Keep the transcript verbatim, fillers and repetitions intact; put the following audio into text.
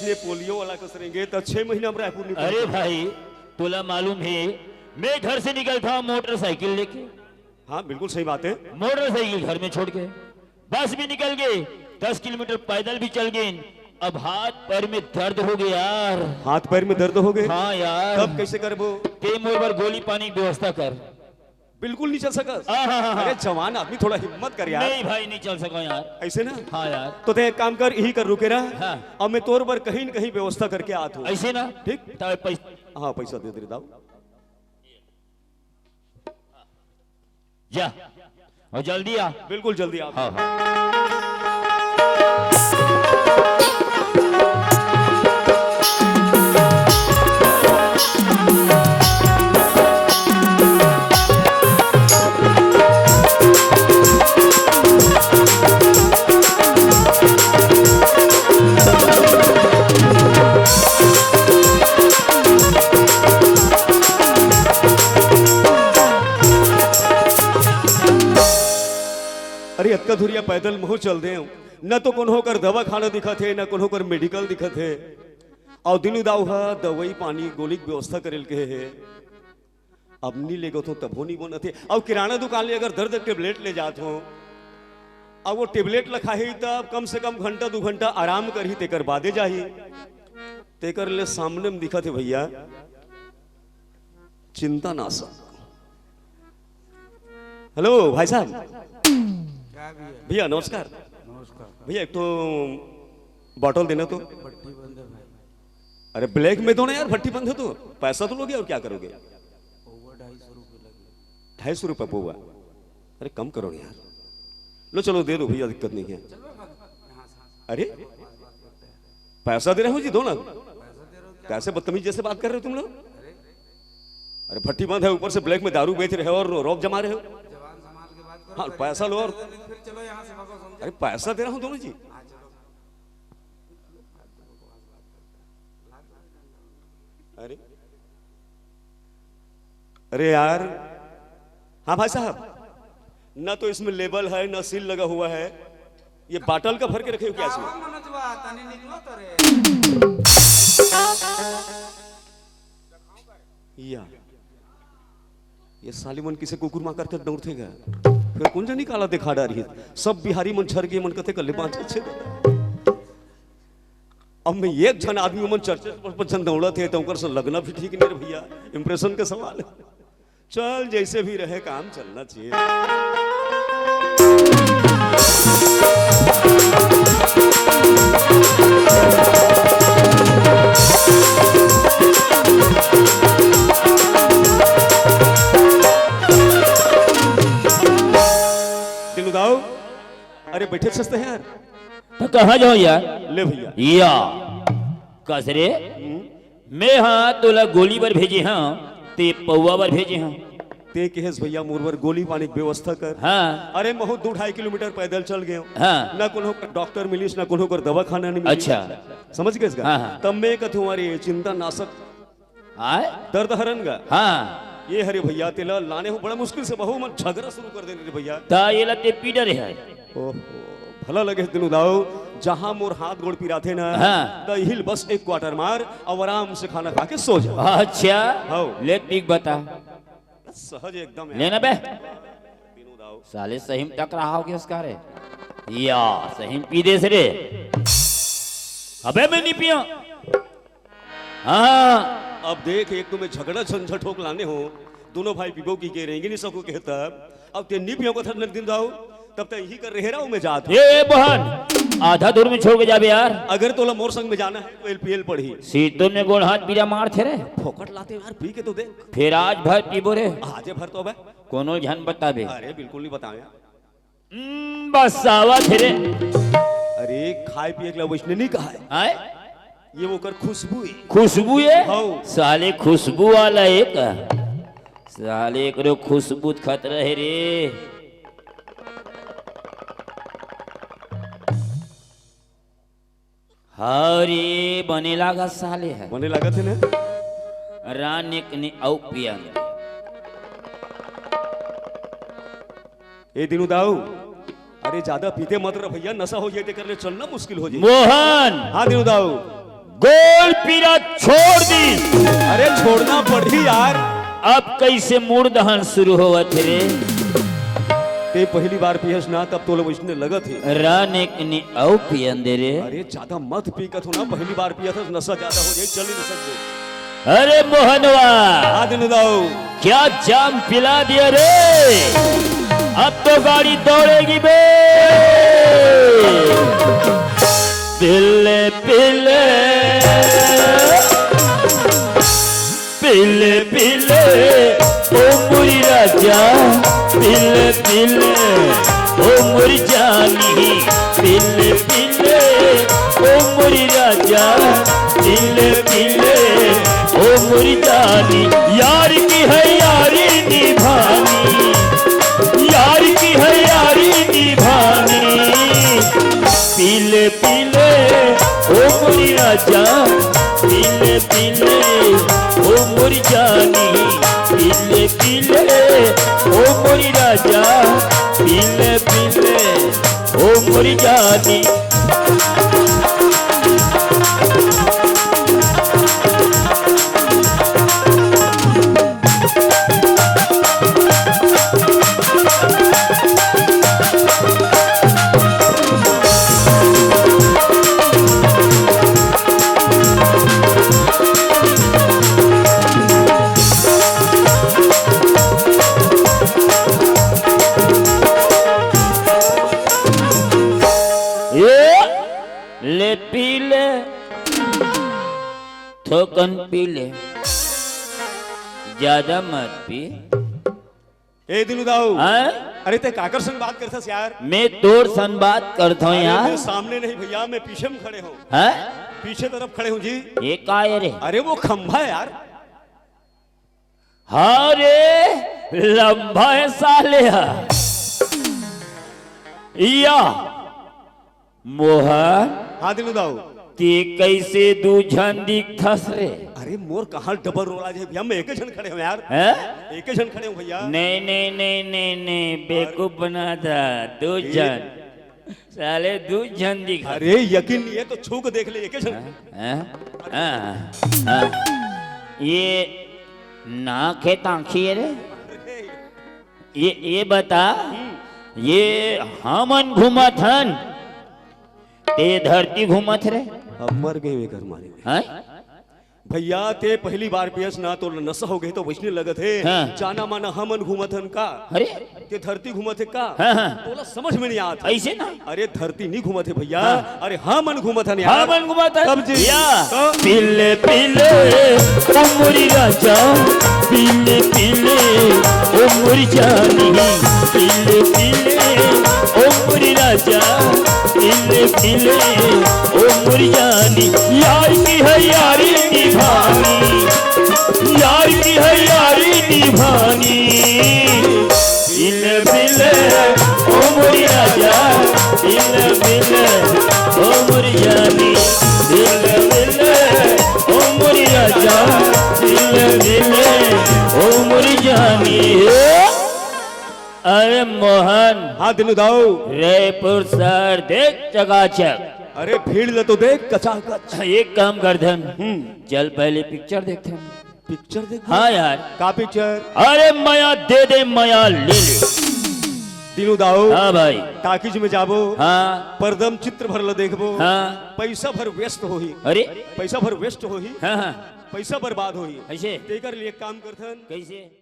ये पोलियो वाला कस रेंगे, त छह महीना में रायपुर निकल अरे भाई, तोला मालूम हे, मैं घर से निकलथंव मोटरसाइकिल लेके। हाँ, बिल्कुल सही बात है। मोटरसाइकिल घर में छोड़ के बस भी निकल गे, दस किलोमीटर पैदल भी चल गेन। अब हाथ पैर में दर्द हो गे यार। हाथ पैर में दर्द हो गे? हाँ यार। तब कैसे करबो? ते मोर बर गोली पानी के व्यवस्था कर। बिल्कुल नहीं चल सकस। हाँ, हाँ, हाँ, हाँ। अरे जवान आदमी, थोड़ा हिम्मत कर यार। नहीं भाई, नहीं चल सको यार। ऐसे ना? हाँ यार। तो ते एक काम कर, इही कर रुके रह। हाँ। अब मैं तोर बर कहीं न कहीं व्यवस्था करके आत हूँ। ऐसे ना? ठीक? तब पैसा हाँ, पैसा दे दे दाऊ। जा, और जल्दी आ। बिल्कुल जल्दी आ। हाँ, हाँ। अरे, अतका धुरिया पैदल महूँ चल देंव, न तो कोनो कर दवाखाना दिखत हे, न कोनो कर मेडिकल दिखत हे। अउ दिनू दाऊ ह दवाई पानी गोली के व्यवस्था करे ल कहे हे। अब नी लेगत हों तभो नी बनत हे। अउ किराना दुकान ले अगर दर्द के टेबलेट ले जात हों, अब वो टेबलेट ल खाही तब कम से कम घंटा दू घंटा आराम करही, तेकर बादे जाही। तेकर ले सामने में दिखत हे भैया, चिंता नाशक। हेलो भाई साहब। क्या भैया? भैया नमस्कार। नमस्कार। भैया एक तो बॉटल देना तो। भट्टी बंद है भाई। अरे ब्लैक में दो ना यार, भट्टी बंद है तो। पैसा तो लोगे और क्या करोगे? पौवा ढाई सौ रुपये लगे। ढाई सौ रुपये पौवा? अरे कम करो ना यार। लो चलो दे दो भैया, दिक्कत नहीं है। चलो भाई, यहाँ से। अरे पैसा दे रहे हो जी, दो ना। पैसा दे रहे हो क्या? कैसे बदतमीज जैसे बात कर रहे हो तुम लोग? अरे भट्टी बंद है, ऊपर से ब्लैक में दारू बेच रहे हो और रो-, रौब जमा रहे हो। जवान संभाल के बात करो, हाँ, गरीब पैसा लो और फिर चलो यहाँ से, भागो, समझे? अरे पैसा दे रहा हूँ दोनों जी। हाँ, चलो। अरे, अरे यार, हाँ भाई साहब, ना तो इसमें लेबल है, ना सील लगा हुआ है, ये बाटल का भर के रखे हो क्या इसमें? का हो मनोजवा, तनी निकलो तो रे। या, ये साली मन किसे कुकुर माँ करते दौड़ते गए, फिर कौन जानी काला दिखा डारी है। सब बिहारी मन छर के मन कते कर ले पाँच अच्छे। अब मैं एक झन आदमी मन चर्चा पर झन दौड़त हे, तो ओकर से लगना भी ठीक नहीं रे भैया, इंप्रेशन के सवाल है। चल, जैसे भी रहे, काम चलना चाहिए। दिनू दाऊ, अरे बैठे सस्ते हैं यार। तो कहाँ जाओ यार? ले भैया। या, कस रे? हम्म। मैं हाँ तोला गोली बर भेजे हाँ, ते पौवा बर भेजे हाँ। ते कहेस भैया मोर बर गोली पानी के व्यवस्था कर। हाँ। अरे महूँ दू ढाई किलोमीटर पैदल चल गए। हाँ। ना कोनो कर डॉक्टर मिलिस, ना कोनो कर दवाखाना नहीं मिलिस। अच्छा। समझ गए इसका? हाँ, हाँ। तब मैं कथूँ, अरे चिंता नाशक आय? दर्द हरन गा। हाँ। ये हरे भैया, तेला लाने हो बड़ा मुश्किल से, बहू मन झगड़ा शुरू कर देने रे भैया। ता ये ला ते पी डरे है। ओहो, भला लगे दिनू दाऊ, जहाँ मोर हाथ गोड़ पिराथे ना, हाँ। त हिल बस एक क्वार्टर मार, अब आराम से खाना खा के सो जा। अच्छा। हाँ। ले ठीक बता। सहज एकदम यार। लेना बे। दिनू दाऊ। साले सही में टकराव हो गया उसका रे। या, सही में पी दे से रे। अबे मैं नहीं पिया। हाँ। अब देख, एक तो मैं झगड़ा झंझट होक लाने हो, दोनों भाई पीबो की के रहेंगे नहीं सको कहता। अब ते नी पियो कथन दिनू दाऊ, तब ते यही कर रहे रहो, मैं जात हूँ। ए, ए, बहन, आधा दूर में छोड़ के जाबे यार। अगर तोला मोर संग में जाना है, तो एल पी एल पढ़ी। सीतोन में गोड़ हाथ पीरा मार थे रे। फोकट लाते यार, पी के तो देख। फिर आज भर पीबो रे। आजे भर तो बे। कोनो झन बताबे। अरे, बिल्कुल नहीं बतावे। हम्म, बस आवा थे रे। अरे, खाए पिए के लिए वैसने नहीं कहा है। आय? ये वो कर खुशबू है। खुशबू है? हाँ। साले खुशबू वाला एक। साले एकरो खुशबू खतरा है रे। हरे बने लागत साले है। बने लागत है ना? रानिक ने अउ पियंग। ए दिनू दाऊ, अरे ज्यादा पीते मत रह भैया, नशा हो जाए ते कर ले चलना मुश्किल हो जाए। मोहन! हाँ दिनू दाऊ। गोड़ पीरा छोड़ दिस। अरे छोड़ना पड़ही यार। अब कइसे मूड़ दहन शुरू होवत हे रे? ते पहिली बार पियस ना, तब तोला वइसने लगत हे। राने कनी अउ पियन दे रे। अरे जादा मत पी कथों ना, पहिली बार पियत हस, नशा जादा हो जाही, चल नहीं सकबे। अरे मोहनवा। हाँ दिनू दाऊ। क्या जाम पिला दिया रे, अब तो गाड़ी दौड़ेगी बे। पिले पिले, पिले पिले, ओ मोरी राजा, पिले पिले, ओ मोरी जानी, पिले पिले, ओ मोरी राजा, पिले पिले, ओ मोरी जानी। यार की है यारी निभानी, यार की है यारी निभानी। पिले पिले, ओ मोरी राजा, पिले पिले, ओ मोरी जानी, पिले पिले, ओ मोरी राजा, पिले पिले, ओ मोरी जानी। ए, ले पी ले, थोकन पी ले, ज्यादा मत पी। ए दिनू दाऊ। हैं? अरे ते काकर संग बात करथस यार? मैं तोर संग बात करथों अरे यार। मैं सामने नहीं भैया, मैं पीछे में खड़े हूँ। हैं? पीछे तरफ खड़े हूँ जी। ये का है रे? अरे वो खंभा है यार। हाँ रे, लंबा है साले हा। या मोहन, हाँ दिनू दाऊ। ते कइसे दू झन दिखथस रे? अरे मोर कहाँ डबल रोल आ जाही भैया, मैं एके झन खड़े हूँ यार। हैं? एके झन खड़े हूँ भैया। नहीं नहीं नहीं नहीं नहीं, बेवकूफ बना था, दू ये झन। साले दू झन दिखत। अरे यकीन नहीं है तो छू के देख ले, एके झन। हैं? हाँ, हाँ। ये नाक हे त आँखी हे रे? अरे ये, ये बता, हम्म। ये हमन घूमत हन, ते धरती घूमत रे। अब मर गए एकर मारे में। हैं? भैया, ते पहली बार पियस ना, तो नशा हो गए, तो वैसने लगत हे। हाँ। जाना माना हमन घूमत हन का? अरे। ते धरती घूमत हे का? हाँ, हाँ। तोला समझ में नहीं आत हे। ऐसे ना? अरे धरती नहीं घूमत हे भैया। हाँ। अरे हमन घूमत हन यार। हमन घूमत हन। कब जी? या। तो पिले पिले ओ मोरी राजा, पिले पिले ओ मोरी जानी, पिले पिले ओ मोरी राजा, पिले पिले ओ मोरी जानी। यार की है यारी निभानी, यार की है यारी निभानी। पिले पिले ओ मोरी राजा, पिले पिले ओ मोरी जानी, पिले पिले ओ मोरी राजा, पिले पिले ओ मोरी जानी। अरे मोहन। हाँ दिनू दाऊ। रायपुर शहर देख चकाचक। अरे भीड़ ल तो देख कचाकच। एक काम करथन। हम्म। चल पहले पिक्चर देखथन। पिक्चर देख। हाँ यार। का पिक्चर? अरे मया दे दे, मया ले ले। दिनू दाऊ। हाँ भाई। टाकीज में जाबो। हाँ। परदम चित्र भर ल देखबो। हाँ। पैसा भर व्यस्त होही। अरे। पैसा भर व्यस्त होही। हाँ, हाँ। पैसा बर्बाद होही। ऐसे? तेकर लिए एक काम करथन। कैसे?